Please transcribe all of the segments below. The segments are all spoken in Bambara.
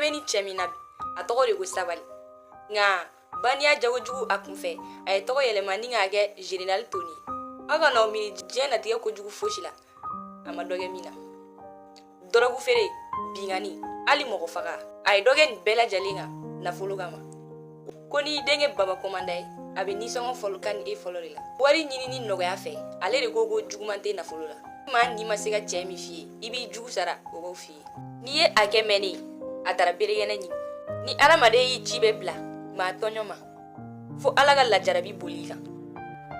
bɛ ni cɛ min na bi, a tɔgɔ de ko Sabali. Nka bandiya jagojugu a kunfɛ, a ye tɔgɔ yɛlɛma ni k'a kɛ Général Tony. Aw kana aw miiri diɲɛ natigɛ kojugu fosi la, a ma dɔ kɛ min na. Dɔrɔgu feere, binkanni, hali mɔgɔ faga, a ye dɔ kɛ nin bɛɛ lajɛlen kan nafolo kama. Ko n'i denkɛ baba kɔmanda ye, a bɛ nisɔngɔ fɔlɔ kan ni e fɔlɔ de la. Wari ɲinini nɔgɔya fɛ, ale de ko ko juguman tɛ nafolo la. Maa ni ma se ka cɛ min f'i ye, i b'i jugu sara o b'o f'i ye. N'i ye a kɛ mɛnni, a taara berekɛnɛ ɲini. Ni adamaden y'i ci bɛɛ bila maa tɔɲɔ ma, fo Ala ka lajarabi boli i kan.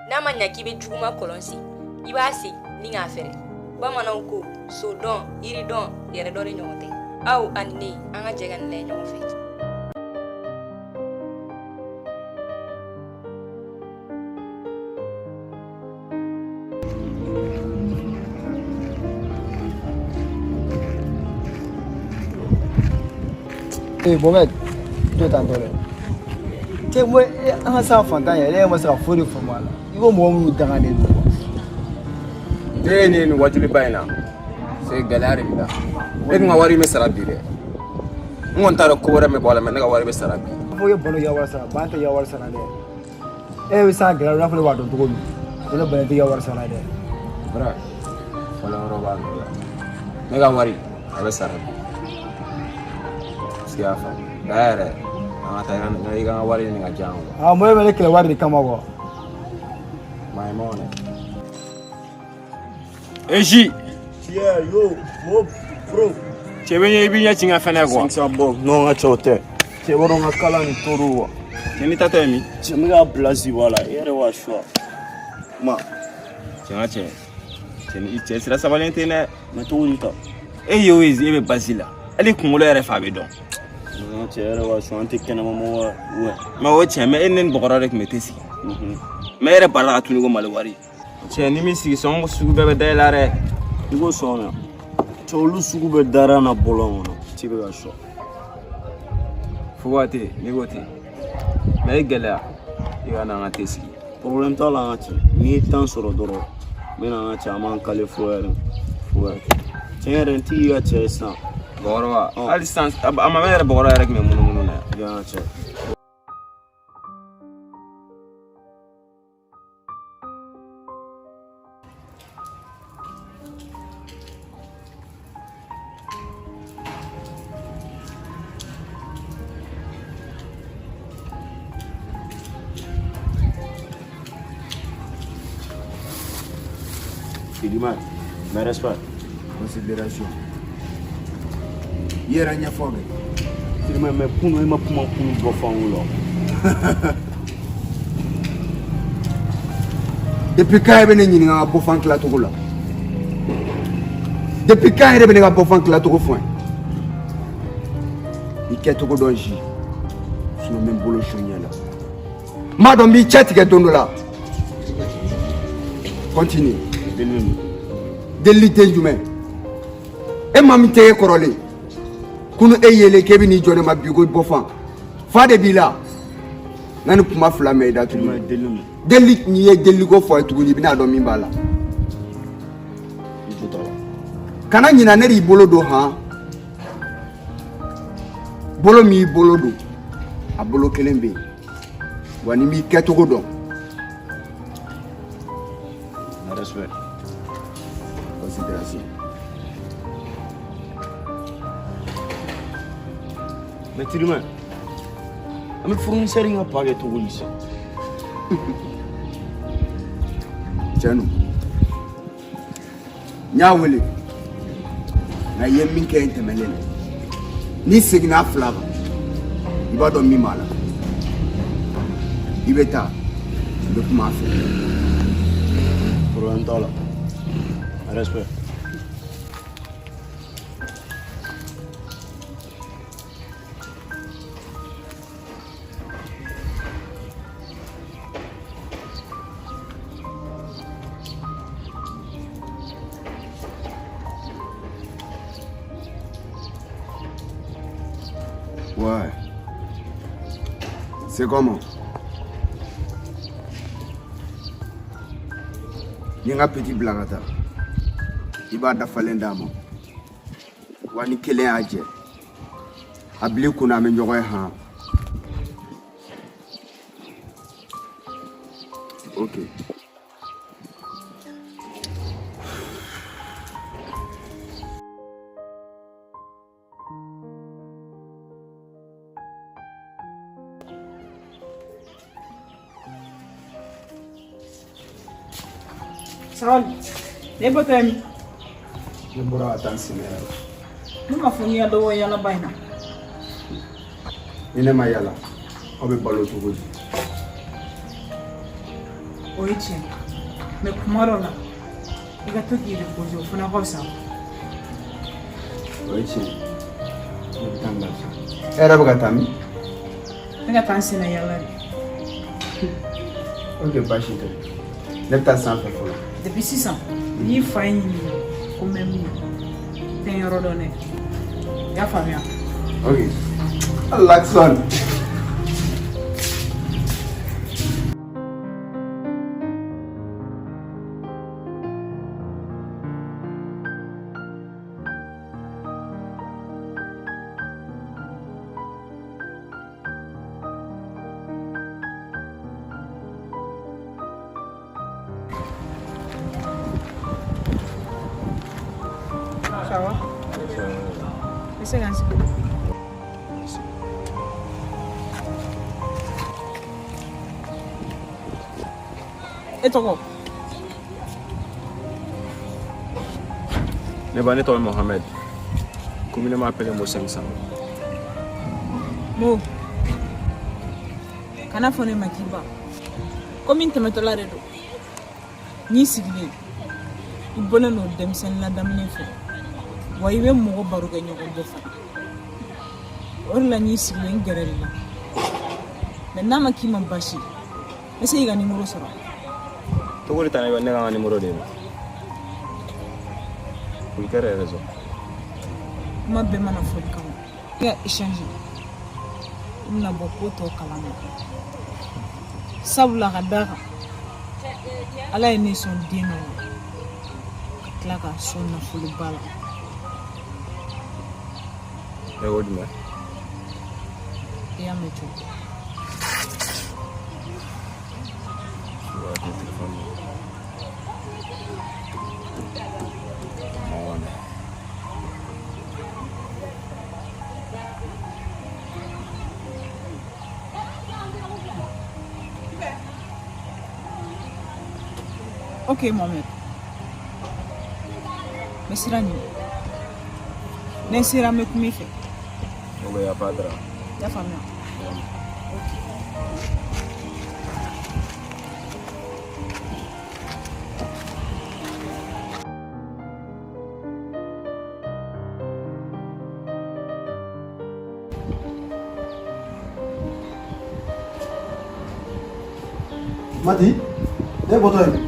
N'a ma ɲa k'i bɛ juguman kɔlɔn sen, i b'a sen ni k'a fɛrɛ. Bamananw ko so dɔn, yiri dɔn, yɛrɛ dɔn de ɲɔgɔn tɛ. Aw ani ne, an ka jɛ ka nin lajɛ ɲɔgɔn fɛ. Ee Mohamed, to tan tɔ dɛ. Cɛ mo an ka san fantan yɛrɛ, e ma se ka foyi de faamu a la. I ko mɔgɔ minnu danganen don quoi. Ne ye nin wajuliba in na, c'est gɛlɛya de bɛ na. Ne dun ka wari bɛ sara bi dɛ. N kɔni t'a dɔn ko wɛrɛ min bɔ a la, mais ne ka wari bɛ sara bi. Fo ye balo i ka wari sara, ban tɛ i ka wari sara dɛ. E bɛ san gɛlɛya i n'a fɔ ne b'a dɔn cogo min. Ko ne bana tɛ i ka wari sara dɛ. Vrai, fɔlɔ yɔrɔ b'a la. Ne ka wari a bɛ sara bi. Est-ce que i y'a faamu? Nka yɛrɛ, an ka taa i ka n ka wari ɲini ka di yan quoi. Ah, mo bɛ ne kɛlɛ wari de kama quoi. Maa ye mɔgɔ dɛ. Eji. Yeah, yo, mo, bro. Cɛ bɛ ɲɛ i b'i ɲɛ ci n ka fɛnɛ quoi. 500 bɔ, non, n ka cɛ o tɛ. Cɛ b'a dɔn n ka kalan ni toro wa. Cɛ ni tatɔ ye min? Cɛ n bɛ ka bila ziba la, e yɛrɛ b'a choix. Ma. Cɛ n ka cɛ. Cɛ ni cɛ sira sabalen tɛ dɛ. Mais cogo di ta? E ye o ye e bɛ basi la. Hali kunkolo yɛrɛ fa bɛ dɔn. Non, cɛ yɛrɛ b'a choix, an tɛ kɛnɛma mɔgɔ ye. Ouais. Mais o tiɲɛ, mais e ni ne ni bɔgɔrɔ de tun bɛ te sigi. Mais e yɛrɛ balila ka tuni ko Mali wari. Cɛ ni min sigi sɔngɔ sugu bɛɛ bɛ da i la dɛ. I ko sɔn na. Cɛ olu sugu bɛɛ dara na bɔlɔn kɔnɔ. Ci bɛ ka choix. Fuba tɛ, n'i ko ten. Mais e gɛlɛya, i ka na an ka te sigi. Problème t'a la an ka cɛ. N'i ye temps sɔrɔ dɔrɔn, n bɛ na an ka cɛ, an b'an kale fo yɛrɛ. Fo yɛrɛ. Tiɲɛ yɛrɛ n t'i ka cɛ ye sisan. Bɔgɔrɔba, hali sisan a ma mɛn yɛrɛ bɔgɔrɔ yɛrɛ tun bɛ munumunu na yan. I ka cɛ. Fidima, mais respect. Considération. I yɛrɛ ɲɛfɔ bɛ. Fidima, mais kunu e ma kuma kunu bɔ fanw la. Depuis quand e bɛ ne ɲininka n ka bɔfan tilacogo la? Depuis quand yɛrɛ bɛ ne ka bɔfan tilacogo fɔ n ye? I kɛcogo dɔn si, sinon n bɛ n bolo su ɲɛ la. N b'a dɔn n b'i cɛ tigɛ don dɔ la. Continue. Delili. Delili tɛ jumɛn? E maa min tɛ e kɔrɔlen. Kunu e yelen k'e bɛ n'i jɔ ne ma bi ko bɔfan. Fa de b'i la. N'a ni kuma fila mɛn i da tuguni. Delili. Delili n'i ye deliko fɔ a ye tuguni i bɛna dɔn min b'a la. I jo t'a la. Kana ɲina ne de y'i bolo don han. Bolo min y'i bolo don, a bolo kelen bɛ yen. Wa ni m'i kɛcogo dɔn. Respect. Considération. Mais Tiriman, an bɛ fournisseur in ka pa kɛ cogo di sisan? Tiɲɛ don. N y'a wele. Nka i ye min kɛ n tɛmɛnen na. N'i seginna a fila kan, i b'a dɔn min b'a la. I bɛ taa, i bɛ kuma a fɛ. Problème t'a la. Respect. Ouais. C'est comment? Ni n ka petit bila ka taa, i b'a dafalen d'a ma. Wa ni kelen y'a jɛ, A bil'i kunna an bɛ ɲɔgɔn ye han. Ok. Sabali ne bɔtɔ ye min? Ne bɔra ka taa n senna yala. Ne m'a fɔ n'i ka dɔ bɔ yalaba in na. Ni ne ma yala, aw bɛ balo cogo di? O ye tiɲɛ ye, mais kuma dɔ la i ka to k'i reposer, o fana ka fisa. O ye tiɲɛ ye. Ne bɛ taa n lafiya. E yɛrɛ bɛ ka taa min? Ne ka taa n senna yala de. Ok, baasi tɛ. Ne bɛ taa sanfɛ fɔlɔ. Depuis sisan, n'i fa ɲininka ko n bɛ min, tɛ n yɔrɔ dɔn dɛ. I y'a faamuya? Ok. Alakson. Ça va? Bɛ se ka n sigi? E tɔgɔ? Ne ba, ne tɔgɔ ye Mohamed. Communément appelé Mo 500. Mo, kana fɔ ne ma k'i ba. Komi n tɛmɛtɔla de don. N'i sigilen, i bɔlen don denmisɛnnin ladamunen fɛ. Wa i bɛ mɔgɔ baro kɛ ɲɔgɔn bɔ fana. O de la n'i sigilen n gɛrɛl'i la. Mais n'a ma k'i ma baasi ye, n bɛ se k'i ka nimoro sɔrɔ. Cogo di tan, ne ka n ka numéro d'e ma? Pour quelle raison? Kuma bɛɛ mana fɔli kama. I ka échanger, i bɛna bɔ ko tɔ kalama. Sabula ka d'a kan, Ala ye ne sɔn den dɔ la, ka tila k'a sɔn nafoloba la. E ko jumɛn? I y'a mɛn cogo? Ouais, ton téléphone. Non, non. Ok Mohamed. N bɛ sira ɲini. Ni n sera, n bɛ kuma i fɛ. Ok, y a pas de drame. I y'a faamuya? Ok. Mati, ne bɔtɔ ye.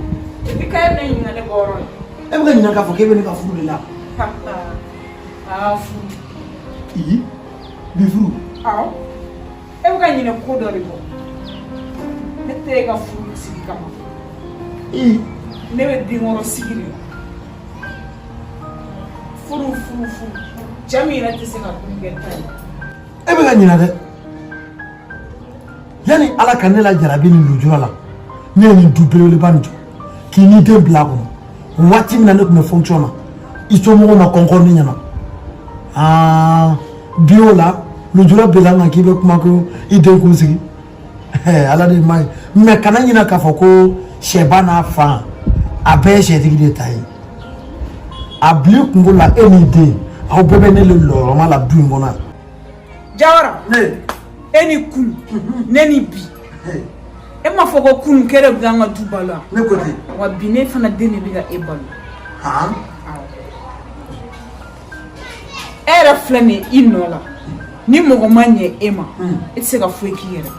Depuis k'a ye ne ɲininka ne bɔyɔrɔ la. E bɛ ka ɲinɛ k'a fɔ k'e bɛ ne ka furu de la. Aa, furu. I bi furu. Awɔ. E bɛ ka ɲinɛ ko dɔ de kɔ. Ne tɛ e ka furu sigi kama. I. Ne bɛ denkɔrɔ sigi de la. Furu furu furu. Cɛ min yɛrɛ tɛ se ka dumuni kɛ ta ye. E bɛ ka ɲinɛ dɛ. Yanni Ala ka ne lajarabi nin lujura la, ne ye nin du belebeleba nin jɔ k'i n'i den bila a kɔnɔ. Waati min na ne tun bɛ fonction na, i somɔgɔw ma kɔnkɔn ne ɲɛna. Aa, bi o la lujura b'i la nka k'i bɛ kuma ko i den kun sigi. Ala de ma ye, mais kana ɲinɛ k'a fɔ ko sɛba n'a fan a bɛɛ ye sɛtigi de ta ye. A bil'i kunkolo la, e n'i den, aw bɛɛ bɛ ne le lɔyɔrɔma la du in kɔnɔ yan. Jawara, ne e ni kunu, ne ni bi. E m'a fɔ ko kunu k'e de bɛ k'an ka du balo wa? Ne ko ten. Wa bi ne fana den de bɛ ka e balo. Han? E yɛrɛ filɛ nin ye i nɔ la. Ni mɔgɔ ma ɲɛ e ma, e tɛ se ka foyi k'i yɛrɛ.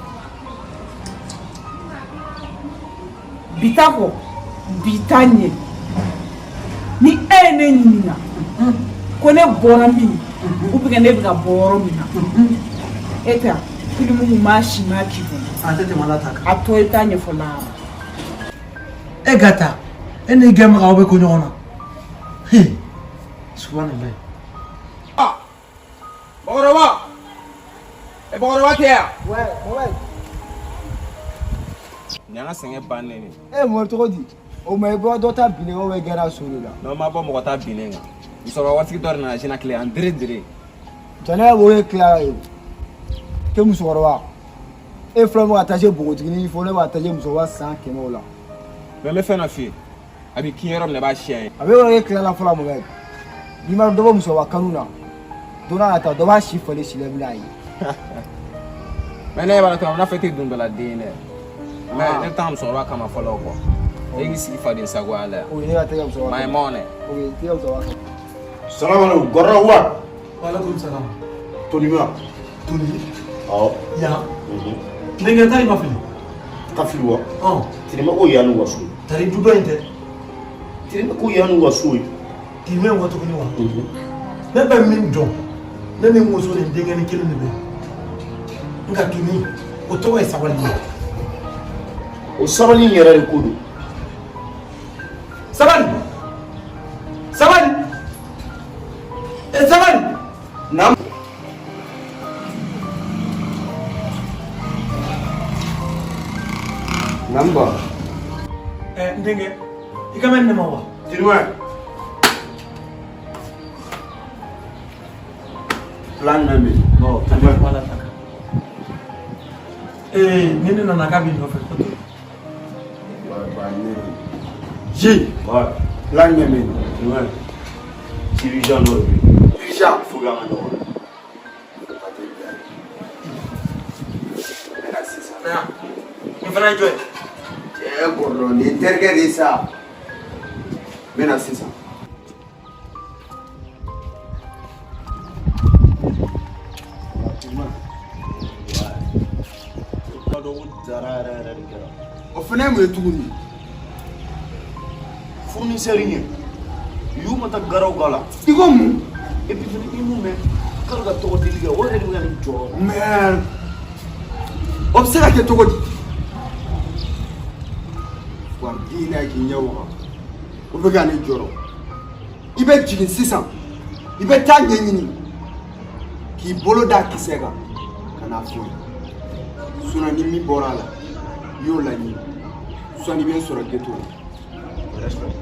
Bi ta kɔ, bi ta ɲɛ. Ni e ye ne ɲininka ko ne bɔra min, ou bien ne bɛ ka bɔ yɔrɔ min na, e tɛ filimu maa si ma k'i kɔnɔ. A tɛ tɛmɛ Ala ta kan. A tɔ i bɛ taa ɲɛfɔ lahara. E gata, e n'i gɛnbaga aw bɛ ko ɲɔgɔn na. He, subhanallah. Bakɔrɔba. E bakɔrɔba tɛ yan? Ouais, Mohamed. Nin y'an ka sɛgɛn bannen de. E Mohamed cogo di? O ma i bɔra dɔ ta binnen o bɛ gɛrɛ so de la. Non, ma bɔ mɔgɔ ta binnen kan. Musokɔrɔba waritigi dɔ de nana sini tile an dere dere. Jɔnɛ b'o ye tila ye. Ke musokɔrɔba. E filɛ bɛ ka taa se npogotiginin fo ne b'a taa se musokɔrɔba san 100 o la. Mais n bɛ fɛn dɔ f'i ye. A bɛ kin yɔrɔ min na i b'a siya ye. A bɛ yɔrɔ e tilala fɔlɔ Mohamed. N'i ma dɔ bɔ musokɔrɔba kanu na, don n'a nata dɔ b'a si falen si la i bɛn'a ye. Mais ne b'a dɔn n'a fɔ e tɛ dundala den ye dɛ. Mais ne bɛ taa musokɔrɔba kama fɔlɔ quoi. E k'i sigi faden sagoya la yan. O ye ne ka tɛgɛ musokɔrɔba. My money. O ye tɛgɛ musokɔrɔba kama. Salam alaikum, Gɔrɔ wa? Waalaikum salam. Tony ma? Tony. Awɔ. Yan. Denkɛ tari ma fili. Ka fili wa? Ɔn. Tirima ko yan n'u ka so ye. Tari du dɔ in tɛ. Tirima ko yan n'u ka so ye. Tirima in wa tuguni wa? Ne bɛ min dɔn, ne ni muso ni denkɛnin kelen de bɛ yen. Nka Tony, o tɔgɔ ye sabali ye. O sabali in yɛrɛ de ko don. Sabali! Sabali! E sabali! Naam. Namba. Ɛ n denkɛ, i ka mɛn ne ma wa? Tirima. Plan jumɛn bɛ yen? Bon, an bɛ kuma la tan. Ee, ni ne nana k'a b'i nɔfɛ ko to. Ji. Ouais. Plan jumɛn bɛ yen? Tirima. Dirigeant dɔ de bɛ yen. Dirigeant. Fo k'an ka ɲɔgɔn ye. Nin fana ye jɔn ye? Cɛ kɔrɔ nin ye n terikɛ de ye sa. N bɛ na sisan. O fana ye mun ye tuguni? Fournisseur in ye y'u ma taa garaw k'a la. I ko mun? Et puis fana i mun mɛn k'ale ka tɔgɔ deli kɛ o yɛrɛ de bɛ ka nin jɔrɔ. Merde. O bɛ se ka kɛ cogo di? Wa diinɛ k'i ɲɛ waga. O bɛ ka ne jɔrɔ. I bɛ jigin sisan. I bɛ taa ɲɛɲini. K'i bolo da kisɛ kan ka n'a fɔ n ye. Sinon ni min bɔra a la, i y'o laɲini. Sɔnni i bɛ n sɔrɔ ghetto la. Respect.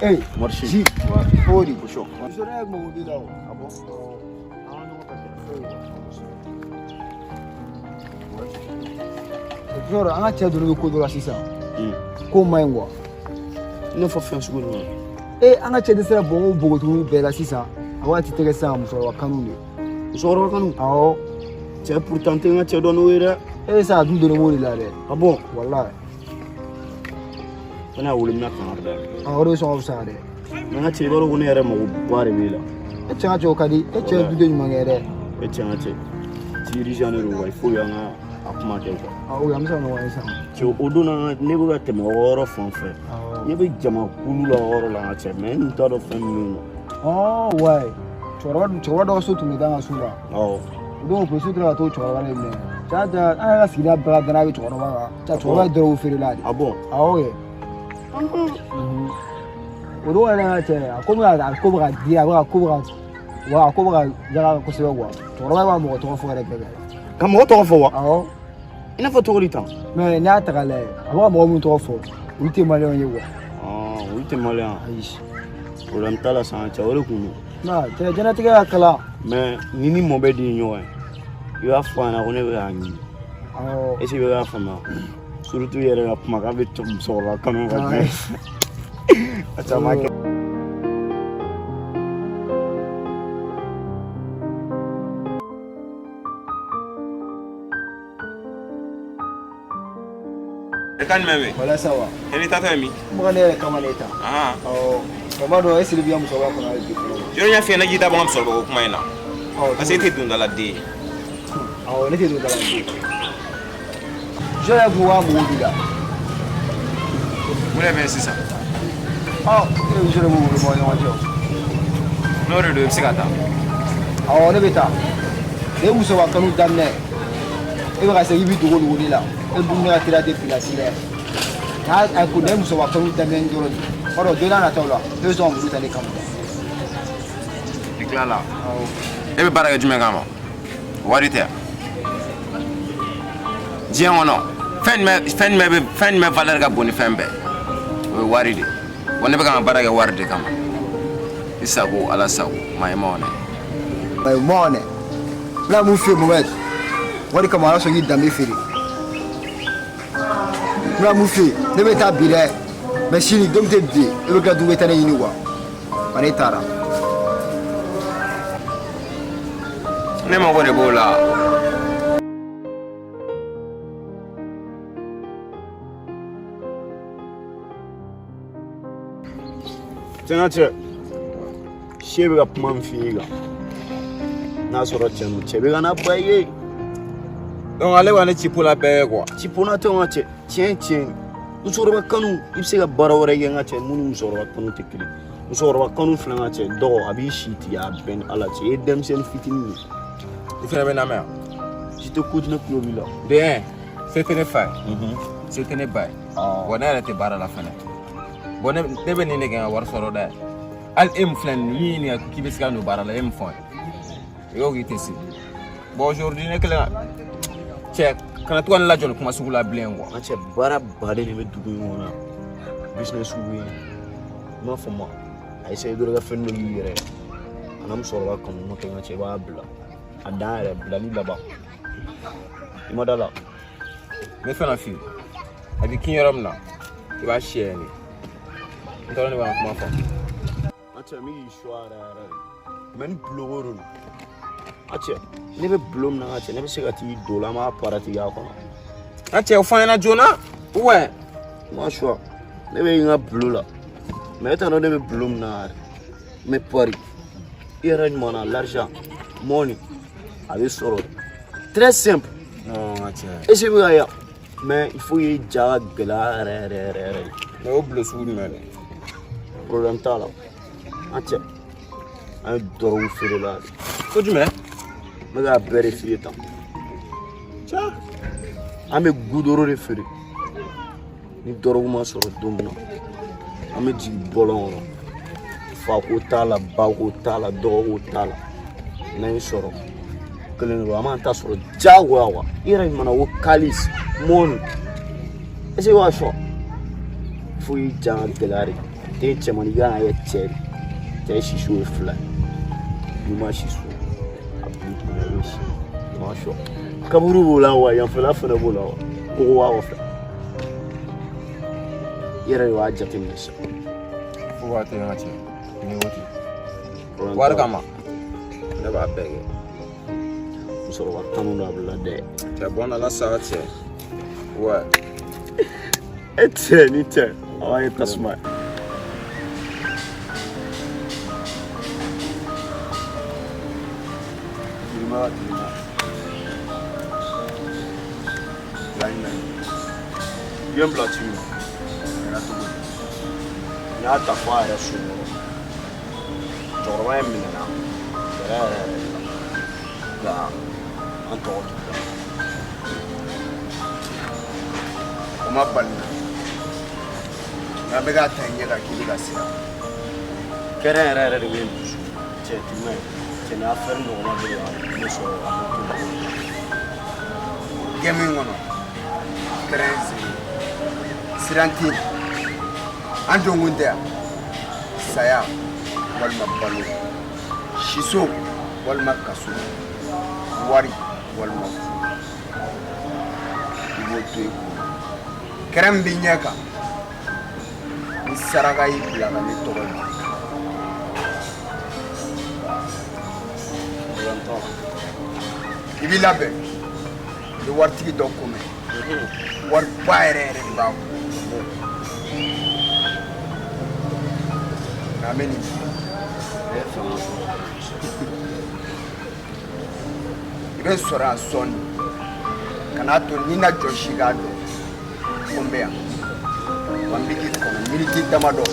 Ee, Marché. Ji. Cogo di? Bonjour. Muso ne yɛrɛ mago b'i la o. Ah bon? An ka ɲɔgɔn ta kɛ. Jɔrɔ, an ka cɛ donnen bɛ ko dɔ la sisan. Ko man ɲi quoi. I n'a fɔ fɛn sugu jumɛn? Ee, an ka cɛ dɛsɛra bɔnko npogotigiw bɛɛ la sisan. A waati tɛ kɛ sisan musokɔrɔba kanu de. Musokɔrɔba kanu? Awɔ. Cɛ pourtant tɛ n ka cɛ dɔn n'o ye dɛ. E sa a dun donnen b'o de la dɛ. Ah bon? Walayi. Fana y'a wele n bɛna kangari da ye. Awɔ, o de bɛ sɔn ka fisaya dɛ. Mais n ka cɛ i b'a dɔn ko ne yɛrɛ mago ba de b'e la. E cɛ ka cɛw ka di. E cɛ ye duden ɲuman kɛ dɛ. E cɛ n ka cɛ. Dirigeant de don wa il faut an ka a kuma kɛ quoi. Awɔ, an bɛ se ka ɲɔgɔn ye sisan. Cɛ o don na ne bɛ ka tɛmɛ o yɔrɔ fan fɛ. Awɔ. Ne bɛ jamakulu la o yɔrɔ la n ka cɛ mais n tun t'a dɔn fɛn min bɛ yen nɔ. Ɔɔ wayi. Cɛkɔrɔba dɔ ka so tun bɛ taa an ka so la. Awɔ. O don polisiw taara ka t'o cɛkɔrɔba de minɛ. Cɛ an yɛrɛ ka sigida bɛɛ ka danaya bɛ cɛkɔrɔba kan. Cɛ cɛkɔrɔba ye dɔrɔgu feerela de. Ah bon? Awɔ kɛ. O don yɛrɛ ka cɛ a ko bɛ ka a ko bɛ ka di a bɛ ka ko bɛ ka wa a ko bɛ ka yaga kosɛbɛ quoi. Cɛkɔrɔba b'a mɔgɔ tɔgɔ fɔ yɛrɛ bɛɛ kɛ. Ka mɔgɔ tɔgɔ fɔ wa? Awɔ. I n'a fɔ cogo di tan? Mais n'i y'a ta k'a lajɛ a bɛ ka mɔgɔ minnu tɔgɔ fɔ olu tɛ maliyɛnw ye quoi. Olu tɛ maliyɛn. Ayi. Problème t'a la san cɛ o de kun don. Non cɛ diɲɛlatigɛ ka kalan. Mais ni ni mɔbɛ de ye ɲɔgɔn ye i b'a fɔ a ɲɛna ko ne bɛ k'a ɲini. Awɔ. Est ce que i bɛ k'a faamuya? Surtout i yɛrɛ ka kuma k'a bɛ musokɔrɔba kanu ka jɛ. A caman kɛ. E kan jumɛn bɛ yen? Wala sa wa. E n'i taatɔ ye min? N bɛ ka ne yɛrɛ kama de ta. Awɔ. O b'a dɔn e seli b'i ka musokɔrɔba kɔnɔ hali bi fɔlɔ. Yɔrɔ n y'a f'i ɲɛna k'i da bɔ n ka musokɔrɔba ko kuma in na. Awɔ. Parce que e tɛ dondala den ye. Awɔ, ne tɛ dondala den ye. Jɔn yɛrɛ ko k'a mago b'i la. Mun de bɛ yen sisan? Ɔ, e ni jɔn de b'o wolo bɔ ɲɔgɔn cɛ o. N'o de don i bɛ se ka taa. Awɔ, ne bɛ taa. Ne ye musokɔrɔba kanu daminɛ. E bɛ ka se k'i b'i dogo dogo ne la. E dun ne ka teriya tɛ pilasi dɛ. N'a a ko ne ye musokɔrɔba kanu daminɛ dɔrɔn de. B'a dɔn don n'a nataw la ne bɛ sɔn ka muru ta ne kama. I tilala. E bɛ baara kɛ jumɛn kama? Wari tɛ. Diɲɛ kɔnɔ fɛn jumɛn valeur ka bon ni fɛn bɛɛ? O ye wari de. Wa ne bɛ ka n ka baara kɛ wari de kama. I sago ala sago maa i ma ɔnɛ. Ayi mɔnɛ. N bɛna mun f'i ye Mohamed? Wari kama ala sɔn k'i danbe feere. N bɛna mun f'i ye? Ne bɛ taa bi dɛ. Mais sini don min tɛ bi ye, e bɛ tila tugun i bɛ taa ne ɲini quoi. Wa ne taara. Ne mago de b'o la. Tiɲɛ cɛ se bɛ ka kuma min f'i ye kan n'a sɔrɔ cɛ don cɛ bɛ ka na ba ye. Donc ale b'a ne ci po la bɛɛ ye quoi. Ci pona tɛ n ka cɛ tiɲɛ tiɲɛ musokɔrɔba kanu i bɛ se ka baara wɛrɛ kɛ n ka cɛ minnu musokɔrɔba kanu tɛ kelen musokɔrɔba kanu filɛ n ka cɛ dɔgɔ a b'i si tigɛ a bɛɛ ni ala cɛ i ye denmisɛnnin fitinin de ye. I fana bɛ lamɛn. Si tɛ ko ne tulo b'i la. De un, se tɛ ne fa ye. Se tɛ ne ba ye. Wa ne yɛrɛ tɛ baara la fɛnɛ. Bon ne bɛ nin de kɛ n ka wari sɔrɔ dɛ. Hali e min filɛ nin ye, n'i ɲininka k'i bɛ se ka don baara la, e min fɔ n ye. I ko k'i tɛ se. Bon aujourd'hui ne kɛlen ka cɛ kana to ka ne lajɔ nin kuma sugu la bilen quoi. N ka cɛ baara baden de bɛ dugu in kɔnɔ yan business bɛ yen i m'a faamu a essayer dɔrɔn i ka fɛn dɔ k'i yɛrɛ ye a na musokɔrɔba kanu n'o tɛ n ka cɛ i b'a bila a dan yɛrɛ bilali laban i ma da la. N bɛ fɛn dɔ f'i ye. A bɛ kin yɔrɔ min na, i b'a siyɛ yen de. N t'a dɔn ne b'a kuma fɔ. N ka cɛ n bɛ k'i suwa yɛrɛ yɛrɛ de mais ni bulon ko de don n ka cɛ ne bɛ bulon min na n ka cɛ ne bɛ se ka t'i don o la an b'a paratigi a kɔnɔ. N ka cɛ o fɔ an ɲɛna joona. Ouais. N ma suwa ne bɛ n ka bulon la mais e t'a dɔn ne bɛ bulon min na yɛrɛ n bɛ Paris i yɛrɛ ɲuman na l'argent money a bɛ sɔrɔ très simple. Non n ka cɛ. Est ce que i bɛ ka yan mais il faut k'i ja ka gɛlɛya yɛrɛ yɛrɛ yɛrɛ yɛrɛ. Mais o bulon sugu jumɛn de? Problème t'a la an cɛ an ye dɔrɔgu feerela de. Ko jumɛn? N bɛ k'a bɛɛ de f'i ye tan. An bɛ gudoro de feere ni dɔrɔgu ma sɔrɔ don min na an bɛ jigin bɔlɔn kɔnɔ fako t'a la bako t'a la dɔgɔko t'a la n'an ye sɔrɔ kelen de don an b'an ta sɔrɔ diyagoya quoi i yɛrɛ ɲuman na ko kalis mɔni est ce que i b'a sɔrɔ fo i ja ka gɛlɛya de den cɛmannin i kan ka kɛ cɛ de cɛ siso ye fila ye n'i ma siso a bil'i kunna i bɛ si i m'a sɔrɔ kaburu b'o la wa yanfɛla fana b'o la wa kogo b'a kɔfɛ i yɛrɛ de b'a jateminɛ sisan. Fo b'a to yen n ka cɛ ni ko ten. Wari kama ne b'a bɛɛ kɛ. Musokɔrɔba kanu don a bila dɛ. Cɛ bɔn ala sa cɛ. Ouais. E cɛ ni cɛ a b'a ye tasuma ye. Tilema tilema. Fila in na. I ye n bila ci min na. A kɛra cogo di? N y'a ta fɔ a yɛrɛ so kɔnɔ. Cɛkɔrɔba in minɛna yɛrɛ yɛrɛ yɛrɛ de la nka an tɔgɔ t'u la. O ma bali n na. Nka n bɛ k'a ta i ɲɛ kan k'i bɛ ka siran. Kɛrɛn yɛrɛ yɛrɛ de bɛ n dusu cɛ jumɛn ye cɛ ni affaire ɲɔgɔnna bɛ ka ne sɔrɔ a bɛ to la. Gɛmu in kɔnɔ, kɛrɛn sen siran tɛ yen. An donkun tɛ yan. Saya walima balo, siso walima kaso, wari walima fu. I b'o to i kun. Kɛrɛn min b'i ɲɛ kan, ni saraka y'i bila ka ne tɔgɔ di. Problème t'a la. I b'i labɛn, i bɛ waritigi dɔ ko mɛn. Wariba yɛrɛ yɛrɛ de b'a kun. Nka an bɛ nin f'i ye. Ne ye fanga sɔrɔ. I bɛ sɔrɔ yan sɔɔni. Kan'a to ni na jɔ si k'a dɔn ko n bɛ yan. Wa n bɛ k'i kɔnɔ miniti damadɔ.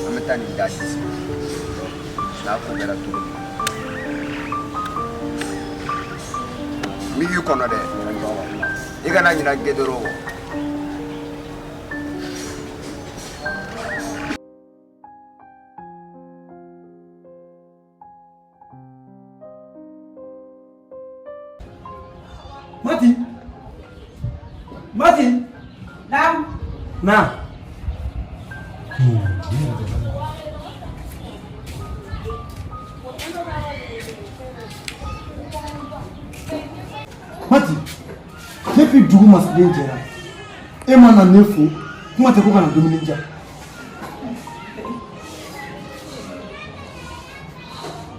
An bɛ taa nin da disi. N'a ko kɛra cogo min. N bɛ k'i kɔnɔ dɛ. I kana ɲinɛ gɛdɔrɔ kɔ. Mati! Mati! Naam. Na. Mati, depuis dugu masalen jɛra, e ma na ne fo, kuma tɛ ko ka na dumuni di yan.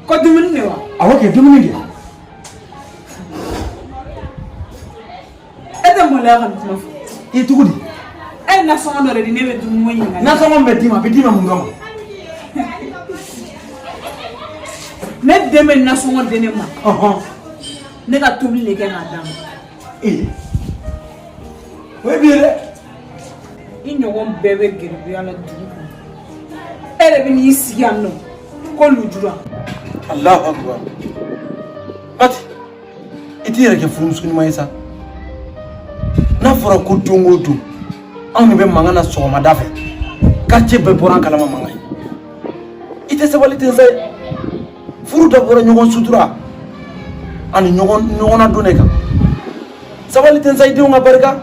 Ko dumuni de wa? Awɔ kɛ, dumuni kɛ. E tɛ maloya ka nin kuma fɔ? I cogo di? E ye nasɔngɔ dɔ de di, ne bɛ dumuni ko ɲininka. Nasɔngɔ min bɛ d'i ma, a bɛ d'i ma mun kama? Ne den bɛ nasɔngɔ di ne ma. Ne ka tobili de kɛ k'a d'a ma. Ee, o ye bi ye dɛ. I ɲɔgɔn bɛɛ bɛ garibuya la dugu kɔnɔ. E de bɛ n'i sigi yan nɔ ko lujura. Alahu akubar. Mati, i t'i yɛrɛ kɛ furumuso ɲuman ye sa. N'a fɔra ko don o don anw de bɛ mankan na sɔgɔmada fɛ, quartier bɛɛ bɔra an kalama mankan ye. I tɛ sabali ten sa ye. Furu dabɔra ɲɔgɔn sutura ani ɲɔgɔn ɲɔgɔnnadon de kan. Sabali ten sa, i denw ka barika.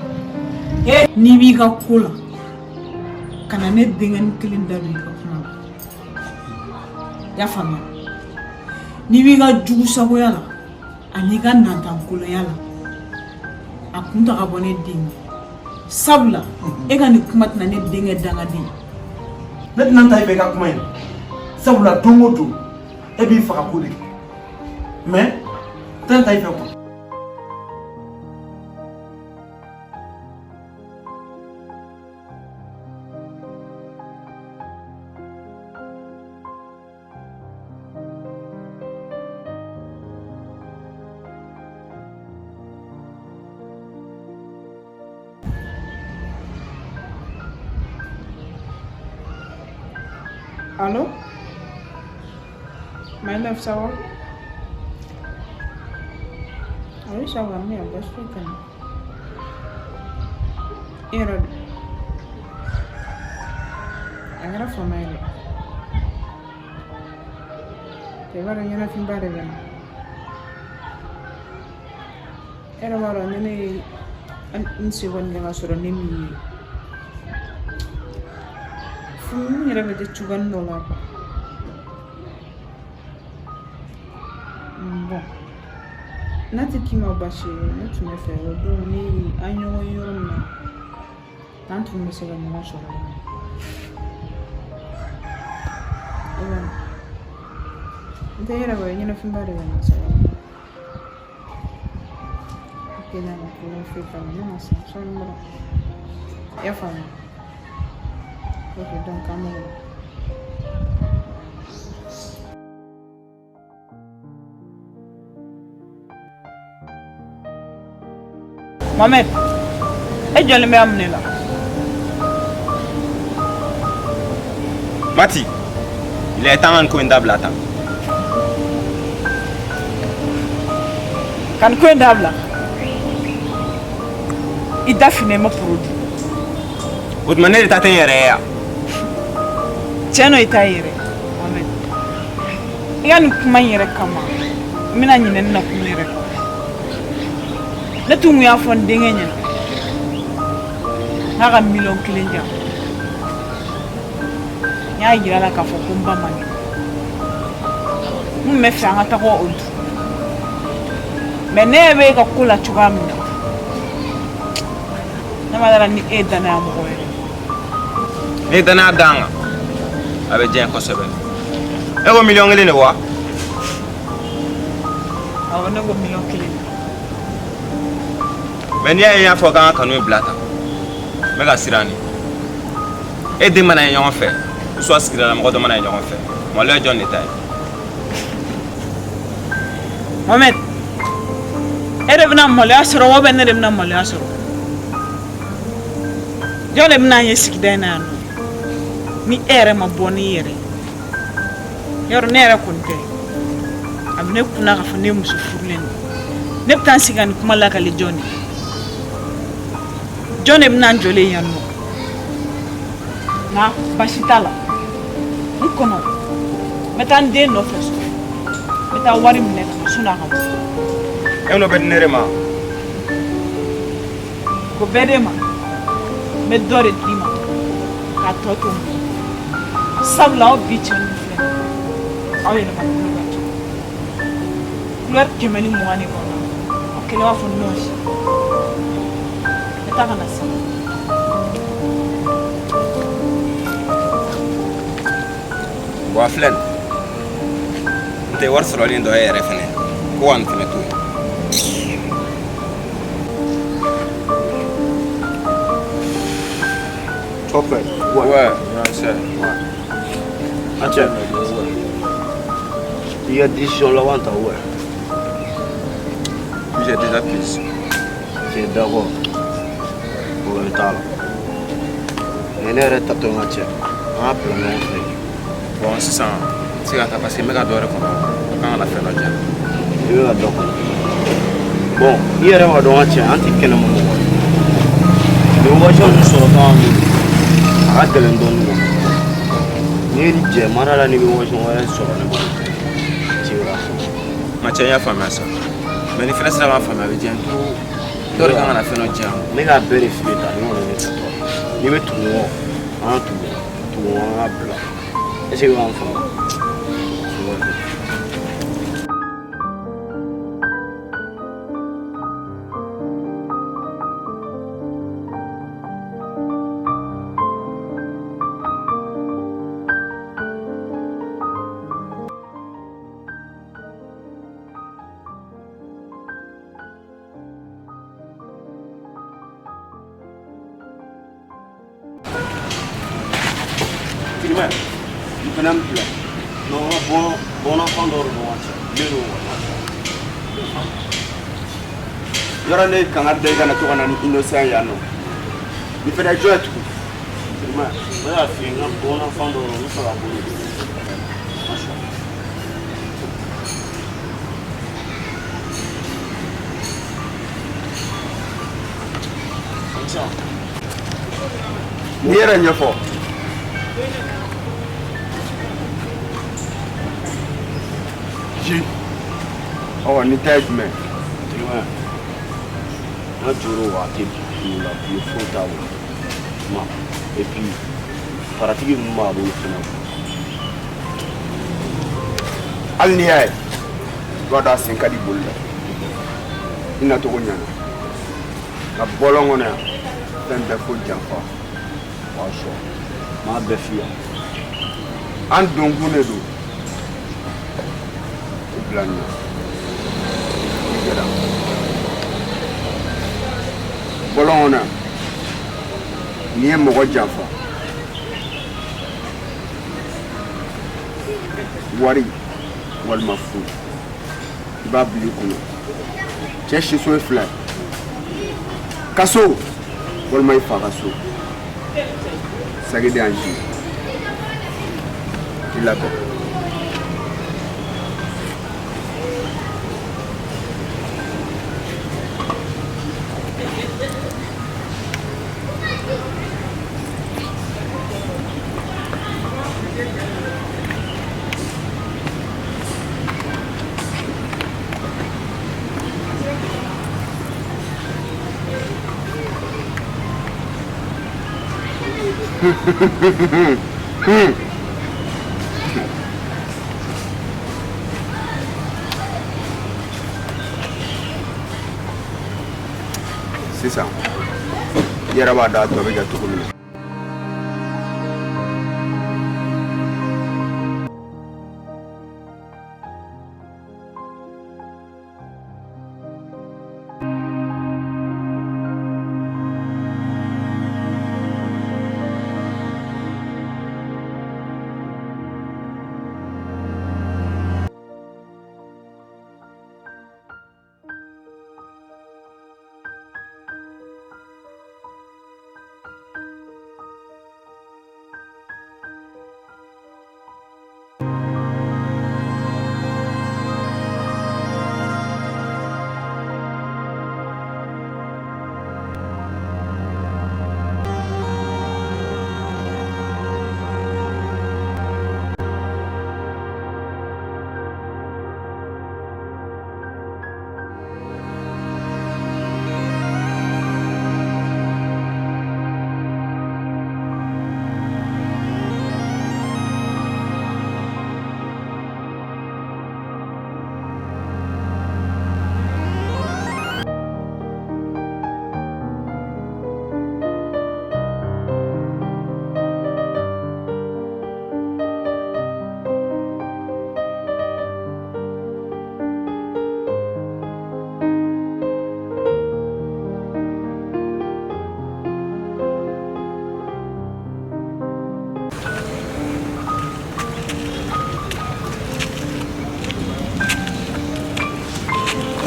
N'i b'i ka ko la, kana ne denkɛnin kelen da don i ka kuma la. I y'a faamuya? N'i b'i ka jugusagoya la ani i ka nantankolonya la, a kun ta ka bɔ ne den ye. Sabula e ka nin kuma tɛna ne denkɛ dangaden. Ne tɛna ta i fɛ i ka kuma in na, sabula don o don e b'i faga ko de kɛ, mais n tɛna ta i fɛ quoi. Allô? My love, ça va? Oui, ça va, mais basi foyi tɛ n na. E yɛrɛ dun? A kɛra fama ye dɛ. I b'a dɔn ɲɛnafinba de bɛ n na. E yɛrɛ b'a dɔn ni ne ye n seconde kɛ ka sɔrɔ ne m'i ye. Furu yɛrɛ bɛ kɛ cogoyanin dɔ la quoi. Bon, n'a tɛ k'i ma baasi ye, ne tun bɛ fɛ o don ni an ɲɔgɔn ye yɔrɔ min na, n'an tun bɛ se ka ɲɔgɔn sɔrɔ yen. N tɛ yɛrɛ bɔ ɲɛnafinba de bɛ n na sa. Ok, d'accord, problème foyi t'a la, ne ma sa sɔɔni dɔrɔn. I y'a faamuya? Ok, donc an bɛ wele. Mohamed, e jɔlen bɛ yan mun de la? Mati, il est temps ka nin ko in dabila tan. Ka nin ko in dabila. I da finnen ma produit. O tuma ne de ta tɛ n yɛrɛ ye yan. Tiɲɛ nɔ i ta yɛrɛ. Mohamed, i ka nin kuma in yɛrɛ kama, n bɛna ɲinɛ n nakun yɛrɛ kɔ. Ne tun kun y'a fɔ n denkɛ ɲɛna n'a ka miliyɔn 1 di yan. N y'a yira a la k'a fɔ ko n ba man kɛnɛ. N kun bɛ fɛ an ka taga o dun. Mais ne ɲɛ bɛ e ka ko la cogoya min na, ne ma d'a la ni e ye danaya mɔgɔ yɛrɛ ye. Ne ye danaya d'an kan, a bɛ diya n ye kosɛbɛ. E ko miliyɔn 1 de wa? Awɔ, ne ko miliyɔn 1 de. Mais n'i y'a ye n y'a fɔ k'an ka kanu in bila tan, n bɛ ka siran de. E den mana ye ɲɔgɔn fɛ, ou soit sigidala mɔgɔ dɔ mana ye ɲɔgɔn fɛ, maloya jɔn de ta ye? Mohamed, e de bɛna maloya sɔrɔ wa ne de bɛna maloya sɔrɔ? Jɔn de bɛna an ye sigida in na yan nɔ ni e yɛrɛ ma bɔ n'i yɛrɛ ye? Yɔrɔ ne yɛrɛ kɔni tɛ. A bɛ ne kunna k'a fɔ ne ye muso furulen de ye. Ne bɛ taa n sigi ka nin kuma lakali jɔn ye? Jɔn de bɛna n jɔlen yan nɔ? Nka baasi t'a la, n kɔnɔ, n bɛ taa n den nɔfɛ so, n bɛ taa wari minɛ ka na sɔnni a ka bɔ. E n'o bɛ di ne de ma. Ko bɛɛ d'e ma, n bɛ dɔ de d'i ma k'a tɔ to n bolo, sabula aw bi cɛ ninnu filɛ nin ye, aw yɛlɛma bolo ka ca. Couleur 120 de b'aw la, aw kɛlen b'a fɔ nɔsi. N bɛ taa ka na sisan. Bon, a filɛ nin n tɛ wari sɔrɔlen dɔ ye yɛrɛ fɛnɛ ko ka nin fɛnɛ to yen. Kɔfɛ. Ouais, ouais, ouais. An cɛ. I ka décision laban ta ouais. J'ai déjà prise. Tu es d'accord? Problème t'a la. Mais ne yɛrɛ tatɔ n ka cɛ. An ka bila ɲɔgɔn fɛ. Bon, sisan n tɛ se ka taa parce que n bɛ ka dɔ yɛrɛ kɔnɔ. A kan ka na fɛn dɔ di yan. I bɛ ka dɔ kɔnɔ. Bon, i yɛrɛ b'a dɔn n ka cɛ, an tɛ kɛnɛma mɔgɔ ye. Nin occasion ninnu sɔrɔ kan bolo, a ka gɛlɛn dɔɔnin quoi. N'i ye nin jɛ, mara la n'i bɛ occasion wɛrɛ sɔrɔ ne bolo. Tu verras. Ma cɛ, n y'a faamuya sa. Mais ni fɛnɛ sera k'a faamuya, a bɛ diya n ye trop. Dɔ de kan ka na fɛn dɔ di yan. Ne k'a bɛɛ de f'i ye tan, ne kɔni ne tatɔ. N'i bɛ tugu n kɔ, an ka tugu tugu n kɔ, an ka bila. Est ce que i b'an faamu? Tirimɛ, n fana n bila. Non, bon, bon enfant dɔ de don wa cɛ. Ne don wa. Yɔrɔ ne kangari da i kana to ka na ni innocent yan nɔ. Nin fana ye jɔn ye tugun? Tirimɛ, ne y'a f'i ye n ka bon enfant dɔ don, n bɛ fɛ ka bolo don. N'i yɛrɛ ɲɛfɔ. Ji. Ɔ, nin ta ye jumɛn? Tirimɛ, n ka joro wa a tɛ bolo la bilen, foyi t'a bolo. Ma, et puis faratigi ninnu b'a bolo fɛnɛ. Hali n'i y'a ye, i b'a dɔn a sen ka di boli la. I nacogo ɲɛna. Nka bɔlɔn kɔnɔ yan, fɛn bɛɛ ko janfa. O y'a sɔrɔ n m'a bɛɛ f'i ye. An donkun de don. I bila nin na. I gɛrɛ. Bɔlɔn kɔnɔ yan, n'i ye mɔgɔ janfa, wari walima fu, i b'a bila i kunna. Cɛ siso ye fila ye. Kaso walima i fa ka so. Sagi de an ji. I labɛn. Sisan i yɛrɛ b'a dɔn a tɔ bɛ kɛ cogo min na.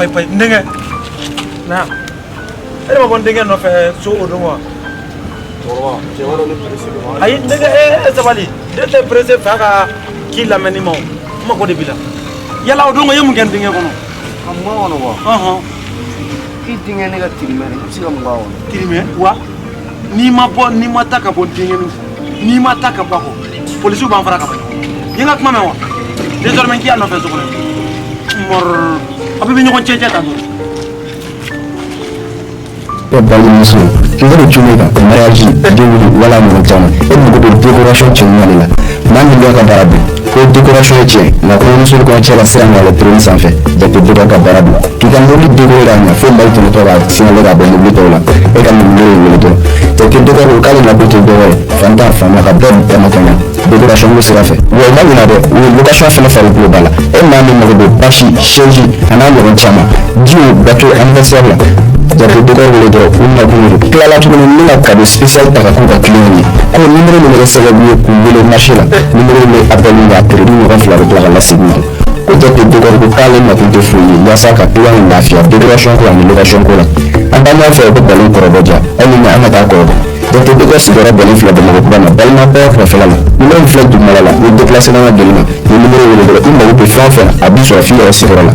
Payi payi n denkɛ na e de ma bɔ n denkɛ nɔfɛ so o don wa? Cɛkɔrɔba, cɛ b'a dɔn ne pressé don. Ayi n denkɛ, e sabali, den tɛ pressé fa ka k'i lamɛnni ma o, n mako de b'i la. Yala o don i ye mun kɛ n denkɛ kɔnɔ? Ka mun k'a kɔnɔ wa? Ɔhɔn. I denkɛ ne ka tirimɛ de, i bɛ se ka mun k'a kɔnɔ? Tirimɛ wa? N'i ma bɔ, n'i ma taa ka bɔ n denkɛ nin fɛ, n'i ma taa ka bɔ a kɔ, polisiw b'an fara ka bɔ ɲɔgɔn na. I ye n ka kuma mɛn wa? Désormais n k'i y'a nɔfɛ so kɔnɔ. Mɔrɔ, a bɛɛ bɛ ɲɔgɔn cɛ cɛ tan tɔ. E balimamuso, n bɛ jumɛn kan mariage, denwuli wala mɔgɔ caman, e mago bɛ décoration cɛɲuman de la. Maa min bɛ ka baara dɔn ko décoration ye tiɲɛ, nka kɔɲɔmuso ni kɔɲɔcɛ ka sira minɛ trône sanfɛ, jate bɛɛ ka baara dɔn k'i ka mobili décorer ka ɲɛ fo mali tɛmɛtɔ ka signaler ka bɔ mobili tɔw la. E ka numéro in wele dɔrɔn, jate décor ko k'ale na ko tɛ dɔwɛrɛ ye, fantan faama ka bɛɛ dama ka ɲɛ décoration ko sira fɛ. Wa i ma ɲina dɛ, u ye location fɛnɛ farikolo ba la. E maa min mago bɛ bâche, chaise a n'a ɲɔgɔn caman, jiw, gâteau anniversaire la, jate décor wele dɔrɔn, u nakun de don. Tilala tuguni ni ka cadeau spécial ta ka k'u ka client ye, ko numéro min bɛ kɛ sababu ye k'u wele marché la, numéro min bɛ appel kɛ a crédit ɲɔgɔn fila bɛ tila ka lasegin ma. Ko jate décor ko k'ale nakun tɛ foyi ye yaasa ka client lafiya décoration ko ani location ko la. An taa ɲɔgɔn fɛ u bɛ ballon kɔrɔbɔ ja, hali ni an ka taa kɔrɔbɔ. Jate décor sigiyɔrɔ bɛnnen filɛ Bamakɔ kura ma, balima bɛɛ kɛrɛfɛla la. Numéro min filɛ dugumala la, ni déplacé n'a ka gɛlɛn ma, ni numéro wele dɔrɔn, i mago bɛ fɛn o fɛn na, a b'i sɔrɔ f'i yɛrɛ sigiyɔrɔ la.